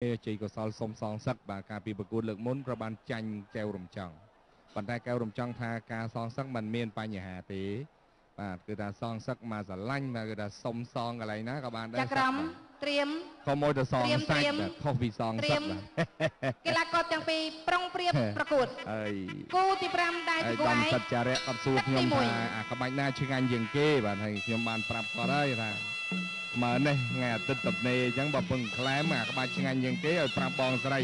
ជ័យកុសលសុំសងសឹក បាទ ការពីប្រកួតលើកមុនប្របានចាញ់កែវរំចង់ ប៉ុន្តែកែវរំចង់ថាការសងសឹកមិនមានបញ្ហាទេ បាទ គឺថាសងសឹកមកស្រឡាញ់ បាទ គឺថាសុំសងកន្លែងណាក៏បានដែរ។ ចក្រមត្រៀម ខុសមួយទៅសងសាច់ បាទ ខុសពីសងសឹក បាទ កីឡាករទាំងពីរប្រុងប្រៀបប្រកួត ហើយគូទី5 ដែលជាគូឯកសត្ចារៈគាត់សួរខ្ញុំថាអាក្បាច់ណាឆ្ងាញ់ជាងគេ បាទ ហើយខ្ញុំបានប្រាប់គាត់ហើយថាមើលនេះថ្ងៃអាទិត្យតំណេអញ្ចឹង បើពឹងក្លែមអាក្បាច់ឆ្ងាញ់ជាងគេឲ្យប្រាប់បងស្រី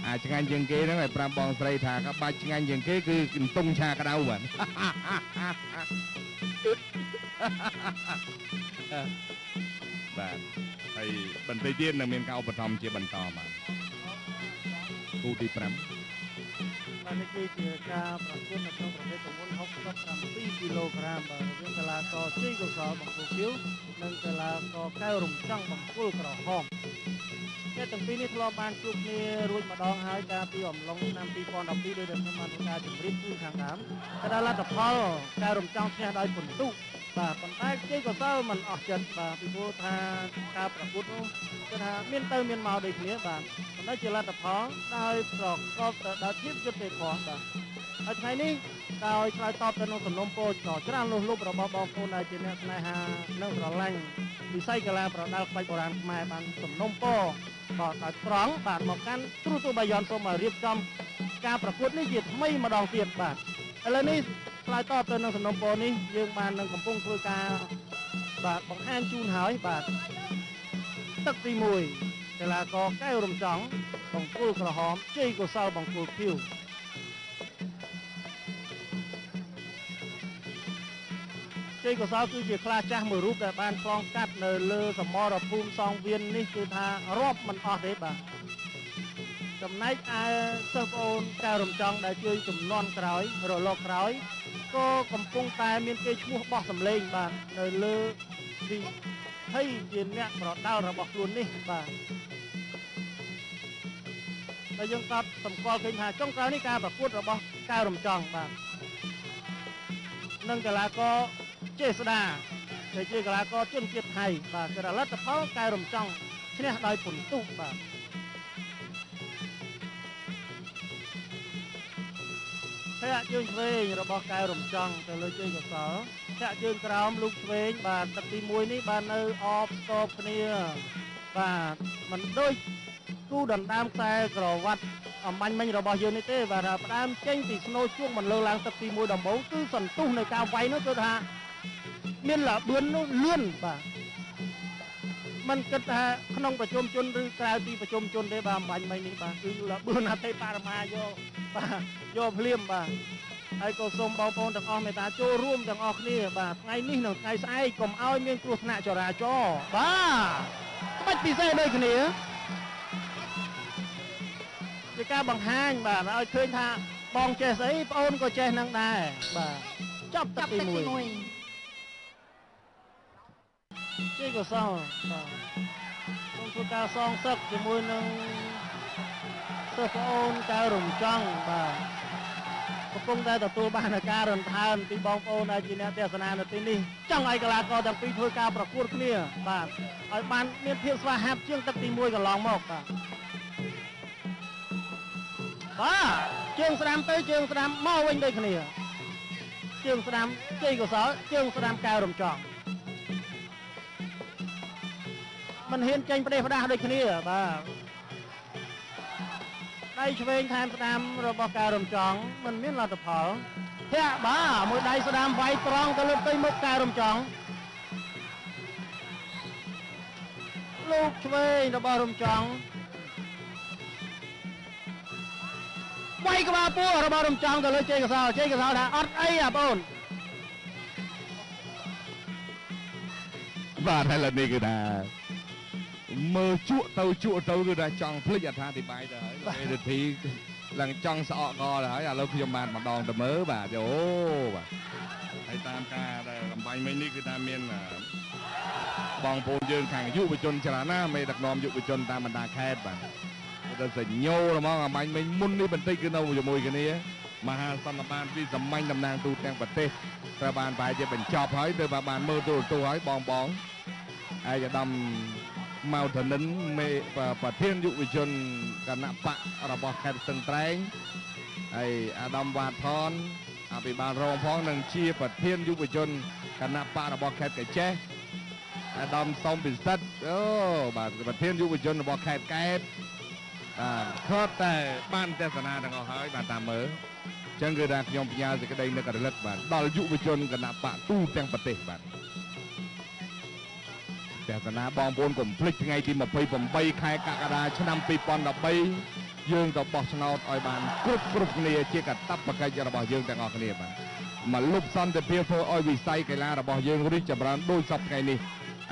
អាឆ្ងាញ់ជាងគេហ្នឹងឲ្យប្រាប់បងស្រីថាក្បាច់ឆ្ងាញ់ជាងគេគឺកន្ទង់ឆាក្តៅ បាទ បាទ ហើយបន្តិចទៀតនឹងមានការឧបត្ថម្ភជាបន្ត បាទ គូទី5។ បាទ នេះគឺជាការប្រកួតនៅក្នុងប្រភេទទម្ងន់67គីឡូក្រាម បាទ រវាងកីឡាករជ័យកុសលបង្គោលខៀវ និងកីឡាករកែវរំចង់បង្គោលក្រហម។ អ្នកទាំងពីរនេះធ្លាប់បានជួបគ្នារួចម្ដងហើយកាលពីអំឡុងឆ្នាំ2012 ដោយដែលខ្ញុំបានធ្វើការជម្រាបជូនខាងដើម តែដល់លទ្ធផលកែវរំចង់ឈ្នះដោយពិន្ទុ បាទ ប៉ុន្តែជ័យកុសលមិនអស់ចិត្ត បាទ ពីព្រោះថាការប្រកួតនោះគឺថាមានទៅមានមកដូចគ្នា បាទ ប៉ុន្តែជាលទ្ធផលដោយប្រកបទៅដោយភាពយុត្តិធម៌ បាទ។ ហើយថ្ងៃនេះដោយឆ្លើយតបទៅនឹងសំណុំពរដ៏ច្រើនលុះលុបរបស់បងប្អូនដែលជាអ្នកស្នេហានិងស្រឡាញ់វិស័យកីឡាប្រដាល់ក្បាច់បុរាណខ្មែរ បានសំណុំពរ បាទ ដោយត្រង់ បាទ មកកាន់គ្រូទូបាយ័ន សូមឲ្យរៀបចំការប្រកួតនេះជាថ្មីម្ដងទៀត បាទ។ ឥឡូវនេះឆ្លើយតបទៅនឹងសំណុំពរនេះ យើងបាននឹងកំពុងធ្វើការ បាទ បង្ហាញជូនហើយ បាទ។ ទឹកទី1 កីឡាករកែវរំចង់បង្គោលក្រហម ជ័យកុសលបង្គោលខៀវ។ ជ័យកុសលគឺជាខ្លាចាស់មួយរូបដែលបានឆ្លងកាត់នៅលើសមរភូមិសង្វៀននេះ គឺថារាប់មិនអស់ទេ បាទ។ ចំណែកឯសិស្សប្អូនកែវរំចង់ដែលជួយចំនួនក្រោយរលកក្រោយ ក៏កំពុងតែមានគេឈ្មោះបោះសម្លេង បាទ នៅលើវិថីជាអ្នកប្រដាល់របស់ខ្លួននេះ បាទ។ តែយើងក៏សម្គាល់ឃើញថាចុងក្រោយនេះការប្រកួតរបស់កែវរំចង់ បាទ និងកីឡាករចេស្តាដែលជាកីឡាករជនជាតិថៃ បាទ គឺលទ្ធផលកែវរំចង់ឈ្នះដោយពិន្ទុ បាទ។ ធាក់ជើងឆ្វេងរបស់កែវរំចង់ទៅលើជើងកសល ធាក់ជើងក្រោមលូកឆ្វេង បាទ។ ទឹកទី1នេះ បាទ នៅអបស្ទប់គ្នា បាទ មិនដូចគូដណ្ដើមខ្សែក្រវ៉ាត់អំបញ្ញមិញរបស់យើងនេះទេ បាទ ថាផ្ដើមចេញពីស្នូជួងបន្លឺឡើងទឹកទី1ដំបូង គឺសន្ទុះនៃការវាយនោះគឺថាមានលបឿននោះលឿន បាទ មិនគិតថាក្នុងប្រជុំជនឬក្រៅទីប្រជុំជនទេ បាទ អំបញ្ញមិញនេះ បាទ គឺលបឿនអតិបរមាយក បាទ យកភ្លាម បាទ។ ហើយក៏សូមបងប្អូនទាំងអស់មេត្តាចូលរួមទាំងអស់គ្នា បាទ ថ្ងៃនេះនិងថ្ងៃស្អែក កុំឲ្យមានគ្រោះថ្នាក់ចរាចរណ៍ បាទ។ ក្បាច់ពិសេសដូចគ្នាជាការបង្ហាញ បាទ ឲ្យឃើញថាបងចេះស្អី ប្អូនក៏ចេះនឹងដែរ បាទ។ ចប់ទឹកទី1 ជ័យកុសល បាទ សូមធ្វើការសងសឹកជាមួយនឹងសិស្សប្អូនកែវរំចង់ បាទ កំពុងតែទទួលបានការរន្ថើនពីបងប្អូនដែលជាអ្នកទស្សនានៅទីនេះ ចង់ឲ្យកីឡាករទាំងពីរធ្វើការប្រកួតគ្នា បាទ ឲ្យបានមានភាពស្វាហាប់ជាងទឹកទី1កន្លងមក បាទ បាទ។ ជើងស្ដាំទៅជើងស្ដាំមកវិញដូចគ្នា ជើងស្ដាំជ័យកុសល ជើងស្ដាំកែវរំចង់ មិនហ៊ានចេញប្រទេសផ្ដាស់ដូចគ្នា បាទ។ ដៃឆ្វេងថែមស្ដាំរបស់កែរំចង់មិនមានលទ្ធផល ធាក់ បាទ មួយដៃស្ដាំវាយត្រង់ទៅលើផ្ទៃមុខកែរំចង់ លោកឆ្វេងរបស់រំចង់វាយក្បាលពោះរបស់រំចង់ទៅលើជ័យកសល។ ជ័យកសលថាអត់អីអាបង បាទ ហើយលើនេះគឺថាមើលជក់ទៅជក់ទៅ គឺថាចង់ភ្លេចអត្ថាធិប្បាយទៅហើយ លោកអេរិទ្ធីឡើងចង់ស្អកកទៅហើយ។ ឥឡូវខ្ញុំបានម្ដងទៅមើល បាទ អូ បាទ ហើយតាមការដែលកំបាញ់មិញនេះ គឺថាមានបងប្អូនយើងខាងយុវជនច្រើនណាស់ មេដឹកនាំយុវជនតាមបណ្ដាខេត្ត បាទ ទៅសញ្ញោហ្មង។ អំបញ្ញមិញមុននេះបន្តិចគឺនៅជាមួយគ្នា មហាសន្និបាតវិសាមញ្ញតំណាងទូទាំងប្រទេសត្រូវបានប្រហែលជាបញ្ចប់ហើយ ទៅបានមើលទូរទស្សន៍ហើយ បងបងឯកឧត្តម ម៉ៅធនិនមេប្រធានយុវជនគណៈបករបស់ខេត្តស្ទឹងត្រែងហើយអាដាមវ៉ាថនអភិបាលរងផងនិងជាប្រធានយុវជនគណៈបករបស់ខេត្តកញ្ចេះអាដាមសំពិសិដ្ឋអូបាទប្រធានយុវជនរបស់ខេត្តកែបបាទខតតែបានទស្សនាទាំងអស់ហើយបាទតាមមើលអញ្ចឹងគឺថាខ្ញុំផ្ញើសេចក្តីនឹករលឹកបាទដល់យុវជនគណៈបកទូទាំងប្រទេសបាទទស្សនាបងប្អូនកុំភ្លេចថ្ងៃទី28ខែកក្កដាឆ្នាំ2013យើងទៅបោះឆ្នោតឲ្យបានគ្រប់គ្រប់គ្នាជាកាតព្វកិច្ចរបស់យើងទាំងអស់គ្នាបាទមកលុបសន្តិភាពធ្វើឲ្យវិស័យកីឡារបស់យើងរីកចម្រើនដូចសពថ្ងៃនេះ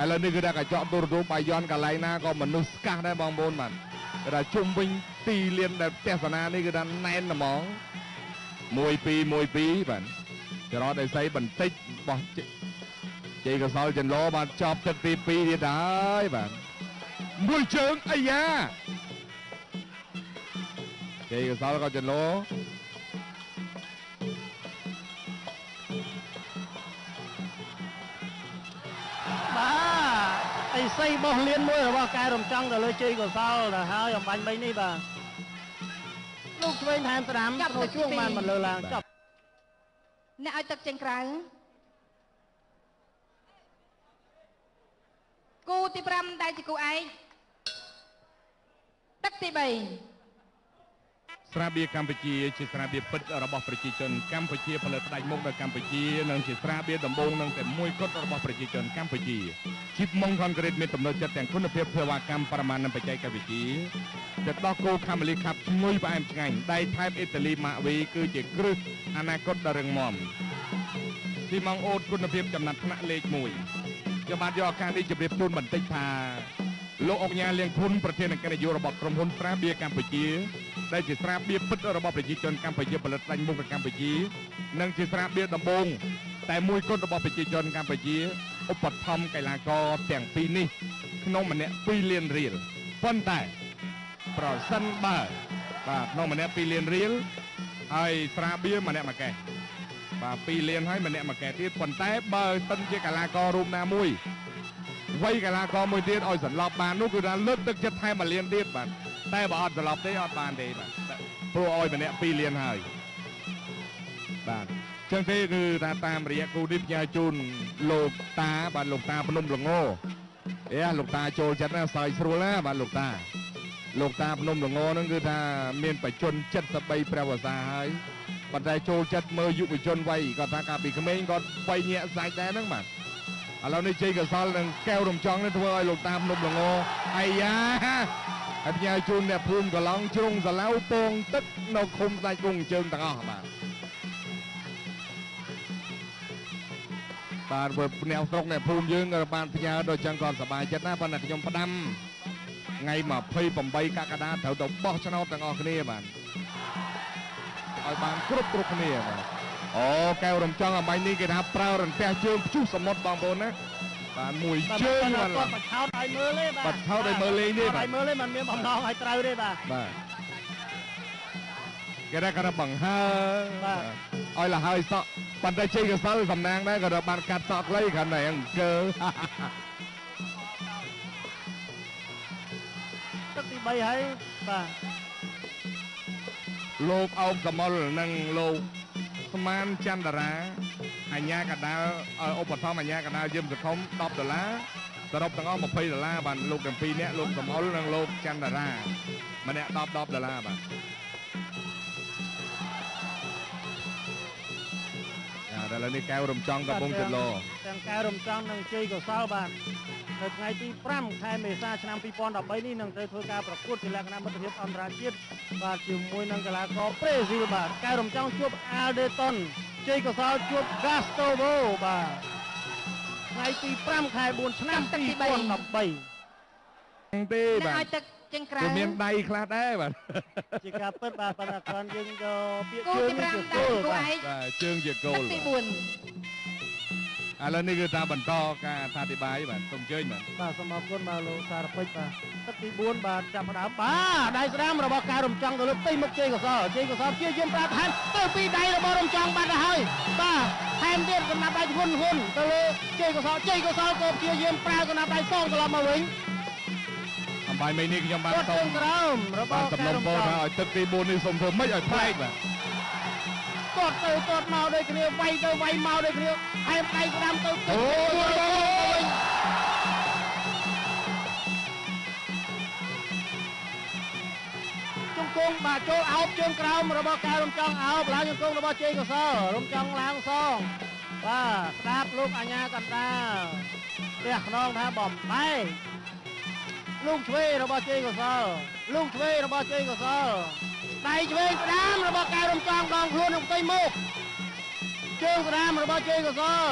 ឥឡូវនេះគឺថាកញ្ចក់ទូរទស្សន៍បាយ័នកន្លែងណាក៏មនុស្សស្កាស់ដែរបងប្អូនបាទគឺថាជុំវិញទីលានដែលទស្សនានេះគឺថាណែនហ្មង1 2 1 2បាទចរតអេសីបន្តិចបោះជ័យកសលចន្លោបាទចប់ទឹកទី2ទៀតហើយបាទមួយជើងអាយ៉ាជ័យកសលក៏ចន្លោបាទអីសីបោះលៀនមួយរបស់កែរំចង់ទៅលើជ័យកសលទៅហើយអំបញ្ញបីនេះបាទលោកឆ្វេងថែមស្ដាំចូលជួងបានមិនលើឡើងចប់អ្នកឲ្យទឹកចេញក្រៅគូទី5ដែលជាគូឯកទឹកទី3ស្រាបៀរកម្ពុជាជាស្រាបៀរពិតរបស់ប្រជាជនកម្ពុជាផលិតផ្ដាច់មុខនៅកម្ពុជានិងជាស្រាបៀរដំបូងនិងតែមួយគត់របស់ប្រជាជនកម្ពុជាជីបម៉ុងខុនក្រេតមានទំនុកចិត្តទាំងគុណភាពសេវាកម្មប្រមាណនិងបច្ចេកវិទ្យាទឹកដោះគោខាម៉ាលីខាប់ឈ្ងុយផ្អែមឆ្ងាញ់ដៃថែបអ៊ីតាលីម៉ាក់វីគឺជាគ្រឹះអនាគតដ៏រឹងមាំស៊ីម៉ងអូតគុណភាពចំណាត់ថ្នាក់លេខ1ខ្ញុំបាទយកឱកាសនេះជម្រាបជូនបន្តិចថាលោកអុកញ៉ាលៀងខុនប្រធានអគ្គនាយករបស់ក្រុមហ៊ុនស្រាបៀរកម្ពុជាដែលជាស្រាបៀរពិតរបស់ប្រជាជនកម្ពុជាផលិតផ្ដាច់មុខនៅកម្ពុជានិងជាស្រាបៀរដំបូងតែមួយគត់របស់ប្រជាជនកម្ពុជាឧបត្ថម្ភកីឡាករទាំងពីរនេះក្នុងម្នាក់2លានរៀលប៉ុន្តែប្រសិនបើបាទក្នុងម្នាក់2លានរៀលហើយស្រាបៀរម្នាក់មួយកែបាទ2លានហើយម្នាក់មួយកែទៀតប៉ុន្តែបើសិនជាកីឡាកររូបណាមួយវ័យកីឡាករមួយទៀតឲ្យសន្លប់បាននោះគឺថាលើកទឹកចិត្តថែម1លានទៀតបាទតែបើអត់សន្លប់ទេអត់បានទេបាទព្រោះឲ្យម្នាក់2លានហើយបាទចឹងទេគឺថាតាមរយៈគូនេះផ្ញើជូនលោកតាបាទលោកតាភ្នំល្ងអេលោកតាចូលចិត្តណាសើចស្រួលណាបាទលោកតាភ្នំល្ងហ្នឹងគឺថាមានបច្ចុប្បន្ន73ព្រះវស្សាហើយប៉ុន្តែចូលចិត្តមើលយុវជនវ័យគាត់ថាកាលពីក្មេងគាត់បីញាក់សាច់ដែរហ្នឹងបាទឥឡូវនេះជ័យកសលនិងកែវរំចង់នេះធ្វើឲ្យលោកតាភ្នំល្ងអាយ៉ាហើយផ្ញើជូនអ្នកភូមិកឡងជ្រុងសាឡៅពងទឹកនៅឃុំសាច់គង់ជើងទាំងអស់បាទបាទបើអ្នកស្រុកអ្នកភូមិយើងក៏បានផ្ញើដល់ចឹងគាត់សប្បាយចិត្តណាប៉ុន្តែខ្ញុំផ្ដាំថ្ងៃ28កក្កដាត្រូវទៅបោះឆ្នោតទាំងអស់គ្នាបាទឲ្យបានគ្រប់គ្រប់គ្នាបាទអូកែវរំចង់អំបញ្ញនេះគេថាប្រើរន្ទះជើងព្យុះសមុទ្របងប្អូនណាបាទមួយជើងបាទបឆោតឲ្យមើលទេបាទបឆោតឲ្យមើលលេងទេបាទឲ្យមើលទេมันមានបំណងឲ្យត្រូវទេបាទបាទគេថាគាត់បង្ហើបាទឲ្យលហើយសក់ប៉ុន្តែជ័យកសលសំណាងដែរគាត់បានកាត់សក់ខ្លីគ្រាន់តែអង្គើទឹកទី3ហើយបាទលោកអោបសមលនិងលោកស្មានចន្ទរាអញ្ញាកដាលឧបត្ថម្ភអញ្ញាកដាលយឹមសខុម10ដុល្លារសរុបទាំងអស់20ដុល្លារបាទលោកទាំងពីរនាក់លោកសមលនិងលោកចន្ទរាម្នាក់10 10ដុល្លារបាទឥឡូវនេះកែវរំចង់កំពុងចន្លោទាំងកែវរំចង់និងជ័យកុសលបាទនៅថ្ងៃទី5ខែមេសាឆ្នាំ2013នេះនឹងត្រូវធ្វើការប្រកួតជាលក្ខណៈមិត្តភាពអន្តរជាតិបាទជាមួយនឹងកីឡាករប្រេស៊ីលបាទកែវរំចង់ជួបអាល់ដេតុនជ័យកុសលជួបហ្គាស្តូវ៉ូបាទថ្ងៃទី5ខែ4ឆ្នាំ2013ទេបាទឲ្យទឹកចេញក្រៅមានដៃខ្លះដែរបាទជាការពិតបាទប៉ុន្តែគ្រាន់យើងយកពាក្យជើងជាគោលបាទជើងជាគោលទី4ឥឡូវនេះគឺថាបន្តការអធិប្បាយបាទសូមអញ្ជើញបាទបាទសូមអរគុណបាទលោកសារពេជ្របាទទឹកទី4បាទចាប់ផ្ដើមបាទដៃស្ដាំរបស់កែរំចង់ទៅលើផ្ទៃមុខជ័យកុសលជ័យកុសលព្យាយាមប្រើថែមទៅពីដៃរបស់រំចង់បាត់ទៅហើយបាទថែមទៀតសម្រាប់ដៃធ្ងន់ធ្ងន់ទៅលើជ័យកុសលជ័យកុសលក៏ព្យាយាមប្រើសម្រាប់ដៃសងត្រឡប់មកវិញ អំបាយមិញនេះខ្ញុំបាន សុំក្រោមរបស់ សំណុំពរថាឲ្យទឹកទី4នេះសូមធ្វើម៉េចឲ្យប្លែកបាទ ទាត់ទៅទាត់មកដូចគ្នា វាយទៅវាយមកដូចគ្នា ហែមដៃស្ដាំទៅ អូវិញ ជង្គង់បាទ ចូលអោបជើងក្រោមរបស់កែរំចង់ អោបឡើងជង្គង់របស់ជ័យកុសល រំចង់ឡើងសងបាទ ស្ដាប់លោកអាញាកណ្ដាលផ្ទះខ្នងថាបំបែក លោកឆ្វេរបស់ជ័យកុសល លោកឆ្វេរបស់ជ័យកុសល ដៃឆ្វេងស្ដាមរបស់កែរំចង់ដងខ្លួនក្នុងផ្ទៃមុខ ជើងស្ដាមរបស់ជ័យកុសល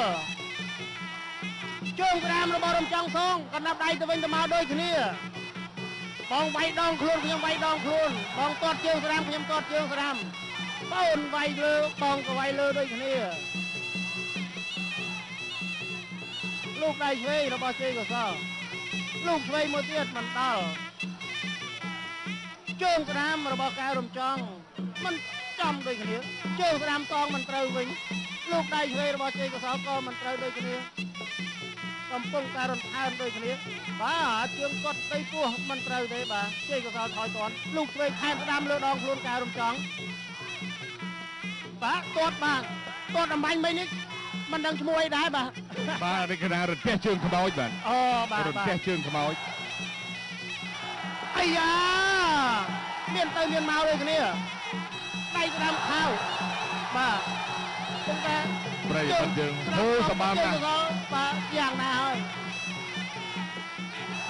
ជើងស្ដាមរបស់រំចង់សង កណ្ដាប់ដៃទៅវិញទៅមកដូចគ្នា បងវាយដងខ្លួន ខ្ញុំវាយដងខ្លួន បងទាត់ជើងស្ដាំ ខ្ញុំទាត់ជើងស្ដាំ បងវាយលើ បងក៏វាយលើដូចគ្នា លោកដៃឆ្វេងរបស់ជ័យកុសល លោកឆ្វេងមួយទៀតមិនដល់ ជើងស្ដាំរបស់កែរំចង់មិនចំដូចគ្នា ជើងស្ដាំតងមិនត្រូវវិញ លោកដៃឆ្វេងរបស់ជ័យកុសលក៏មិនត្រូវដូចគ្នា កំពុងតែរន្ថើនដូចគ្នាបាទ ជើងគាត់ផ្ទៃពោះមិនត្រូវទេបាទ ជ័យកុសលថយតន់ លោកឆ្វេងថែមស្ដាំលើដងខ្លួនកែរំចង់បាទ ទាត់បាទ ទាត់អំបញ្ញមិញនេះមិនដឹងឈ្មោះអីដែរបាទ បាទ នេះគេថារន្ទះជើងខ្មោចបាទ អូបាទ រន្ទះជើងខ្មោច អាយ៉ា មានទៅមានមកដូចគ្នា ដៃស្ដាំខៅបាទ ពុំតែ ប្រិយមិត្តយើងហូសម្បានណាស់បាទ យ៉ាងណាហើយ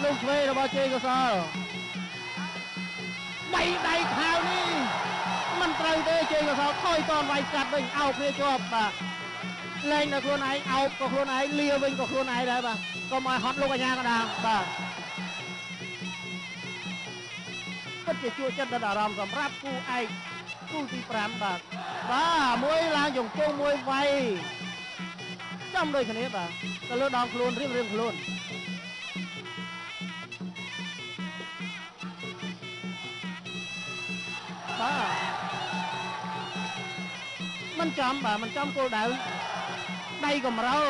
លោកឆ្វេរបស់ជ័យកុសល ដៃដៃខៅនេះមិនត្រូវទេ ជ័យកុសលថយតនវាយស្កាត់វិញ អោបគ្នាជាប់បាទ លែងដល់ខ្លួនឯង អោបក៏ខ្លួនឯង លាវិញក៏ខ្លួនឯងដែរបាទ កុំឲ្យហត់លោកអាញាកដាបាទ ពិតជាជួចិត្តដល់អារម្មណ៍សម្រាប់គូឯកគូទី5បាទ បាទ មួយឡើងជង្គង់ មួយវាយចំដូចគ្នាបាទ ទៅលើដងខ្លួនរៀងរៀងខ្លួនបាទ មិនចំបាទ មិនចំគោលដៅ ដៃកំរោល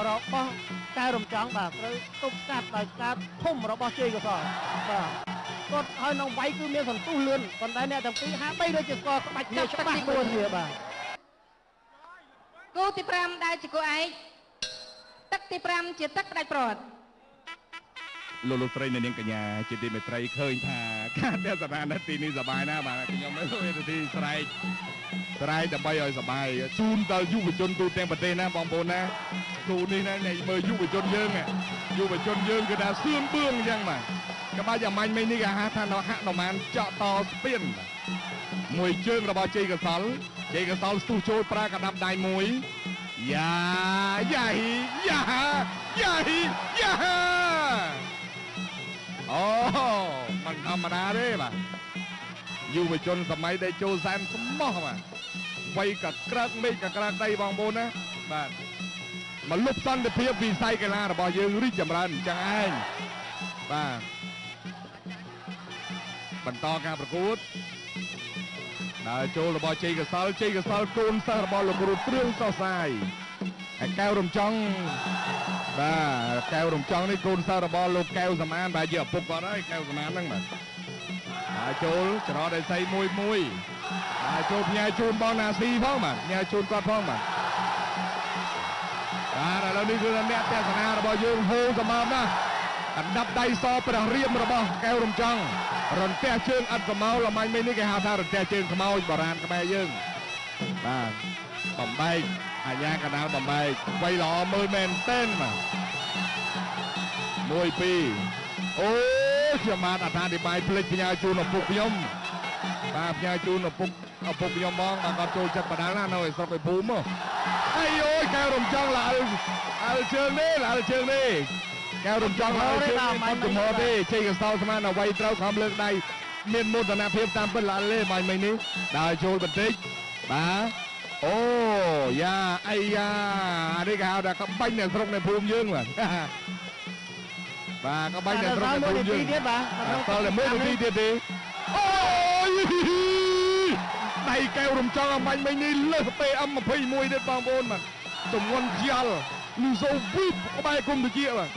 របស់កែរំចង់បាទ ត្រូវទប់ស្កាត់ដោយការធំរបស់ជ័យកុសលបាទ គាត់ហើយក្នុងវាយគឺមានសន្ទុះលឿន ប៉ុន្តែអ្នកទាំងពីរហាក់បីដូចជាស្គាល់ក្បាច់គ្នាច្បាស់ខ្លួនគ្នាបាទ។ គូទី5ដែលជាគូឯក ទឹកទី5ជាទឹកផ្ដាច់ព្រាត់។ លោកលោកស្រីអ្នកនាងកញ្ញាជាទីមេត្រី ឃើញថាការទស្សនានៅទីនេះសប្បាយណាស់បាទ ខ្ញុំនៅវេទិស្រែកស្រែកដើម្បីឲ្យសប្បាយជូនដល់យុវជនទូទាំងប្រទេសណាបងប្អូនណា គូនេះណា អ្នកមើលយុវជនយើង យុវជនយើងគឺថាសឿនបឿងអញ្ចឹងបាទ ក្បាច់អាមាញ់មិញនេះគេហៅថានៅហនុមានចក់តស្ពាន មួយជើងរបស់ជ័យកសល ជ័យកសលស្ទុះចូលប្រើកដាប់ដៃមួយ យ៉ាយ៉ាហ៊ីយ៉ាយ៉ាហ៊ីយ៉ា អូ មិនធម្មតាទេបាទ យុវជនសម័យដែលចូលសែនស្មោះបាទ វ័យកក្រើកមេឃកក្រើកដីបងប្អូនណាបាទ មកលុបសន្តិភាពវិស័យកីឡារបស់យើងរីកចម្រើនអញ្ចឹងឯងបាទ។ បន្តការប្រកួត ដើរចូលរបស់ជ័យកសល ជ័យកសលកូនសិស្សរបស់លោកគ្រូទ្រឿងសោះសាយ ហើយកែវរំចង់បាទ កែវរំចង់នេះកូនសិស្សរបស់លោកកែវសមានបាទ ជាឪពុកគាត់ហើយកែវសមានហ្នឹងបាទ ដើរចូលច្រកដេសីមួយមួយ ដើរចូលផ្ញើជូនបងណាស៊ីផងបាទ ផ្ញើជូនគាត់ផងបាទ។ បាទ ឥឡូវនេះគឺអ្នកទស្សនារបស់យើងហូរសម្បើមណាស់ អណ្ដាប់ដៃសព្រះរៀមរបស់កែវរំចង់ រន្ទះជើងឥតសមោល ល្មាញ់មិញនេះគេហៅថារន្ទះជើងខ្មោចបុរាណខ្មែរយើងបាទ បំបែកអាញាកដាលបំបែក វៃល្អមើលមែនទែនបាទ 1 2 អូ ខ្ញុំបាទអត្ថាធិប្បាយភ្លេចផ្ញើជូនឪពុកខ្ញុំបាទ ផ្ញើជូនឪពុកឪពុកខ្ញុំហ្មងបាទ គាត់ចូលចិត្តបដាល់ណានៅឯស្រុកឯភូមិ អីអូយ កែវរំចង់ល្អអល់ជើងនេះ ល្អជើងនេះ កែវរំចង់ល្អជើងនេះ អត់ចំហទេ ជ័យកសលស្មានអ្វីត្រូវខំលើកដៃមានមោទនភាពតាមពិតល្អលេបាយមិញនេះ ដើរចូលបន្តិចបាទ អូយ៉ាអីយ៉ា នេះគេហៅថាក្បាញ់នៅស្រុកនៅភូមិយើងបាទ បាទ ក្បាញ់នៅស្រុកនៅភូមិយើងទៀតបាទ សល់តែ1នាទីទៀតទេ អូយ ដៃកែវរំចង់អំបញ្ញមិញនេះលើស PM 21ទៀតបងប្អូនបាទ ទម្ងន់ខ្យល់លឺសូវីបក្បែរគុំតិចបាទ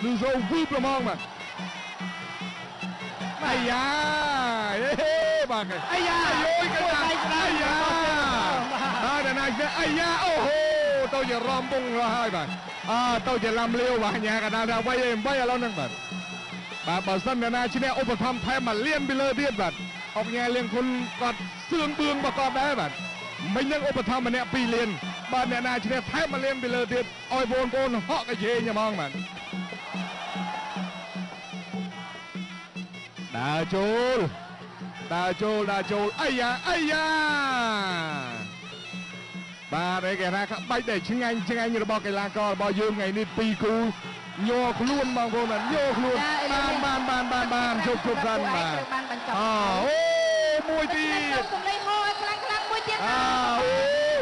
លឺសូវីបល្មងបាទ។ អាយ៉ាហេបាទ អាយ៉ា អាយយកណ្ដាអាយ៉ាបាទណាស់អាយ៉ាអូហូទៅជារំពងហើយបាទអើទៅជាឡាំលាវបាទញ៉ាកណ្ដាលថាវៃអី8ឥឡូវហ្នឹងបាទបាទបើសិនណាឈ្នះឧបត្ថម្ភថែម1លានពីលើទៀតបាទអុកញ៉ែលៀងគុណគាត់សឿងបឿងបកបដែរបាទមិញនឹងឧបត្ថម្ភម្នាក់2លានបាទអ្នកណាឈ្នះថែម1លានពីលើទៀតឲ្យបងប្អូនហក់កាយេញហ្មងបាទដើរចូលដើរចូលដើរចូលអាយ៉ាអាយ៉ាបាទឯគេថាក្បាច់ដែលឆ្ងាញ់ឆ្ងាញ់របស់កីឡាកររបស់យើងថ្ងៃនេះពីរគូញ័រខ្លួនបងប្អូនបាទញ័រខ្លួនបានបានបានបានបានជប់ជប់សិនបាទអូមួយទៀត សំឡេងហោឲ្យខ្លាំងខ្លាំងមួយទៀតអូ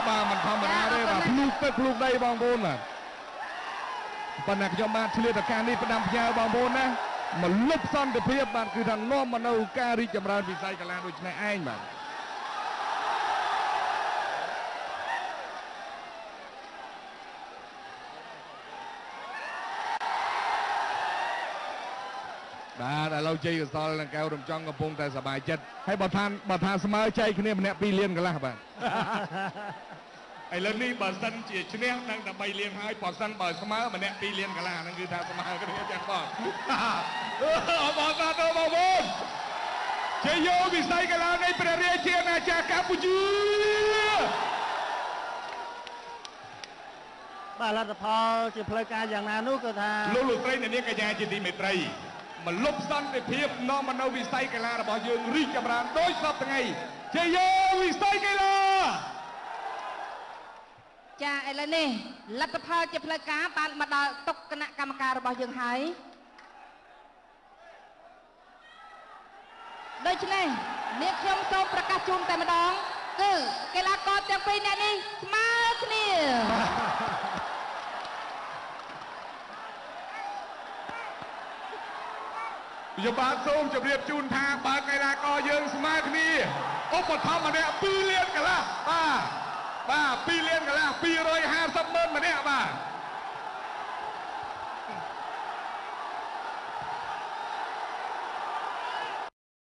បាទមិនធម្មតាទេបាទភ្លូកទឹកភ្លូកដីបងប្អូនបាទប៉ុន្តែខ្ញុំបាទឆ្លៀតឱកាសនេះផ្ដាំផ្ញើបងប្អូនណាមកលុបសន្តិភាពបាទគឺថានាំមកនៅការរីកចម្រើនវិស័យកីឡាដូចនេះឯងបាទបាទឥឡូវជ័យកសលនិងកែវរំចង់កំពុងតែសប្បាយចិត្តហើយបើថាស្មើចែកគ្នាម្នាក់2លានកន្លះបាទឥឡូវនេះបើសិនជាឈ្នះនឹងតែ3លានហើយបើសិនបើស្មើម្នាក់2លានកន្លះហ្នឹងគឺថាស្មើគ្នាចឹងបងអបអរសាទរបងប្អូនជ័យយោវិស័យកីឡានៃព្រះរាជាណាចក្រកម្ពុជាបាទលទ្ធផលជាផ្លូវការយ៉ាងណានោះគឺថាលោកលោកស្រីអ្នកនាងកញ្ញាជាទីមេត្រីមកលុបសន្តិភាពនាំមកនៅវិស័យកីឡារបស់យើងរីកចម្រើនដោយសពថ្ងៃជ័យយោវិស័យកីឡាចាឥឡូវនេះលទ្ធផលជាផ្លូវការបានមកដល់តុគណៈកម្មការរបស់យើងហើយដូច្នេះនាងខ្ញុំសូមប្រកាសជូនតែម្ដងគឺកីឡាករទាំងពីរនាក់នេះស្មើគ្នាខ្ញុំបាទសូមជម្រាបជូនថាបើកីឡាករយើងស្មើគ្នាឧបត្ថម្ភម្នាក់2លានកន្លះបាទបាទ2លានកន្លះ250ម៉ឺនម្នាក់បាទ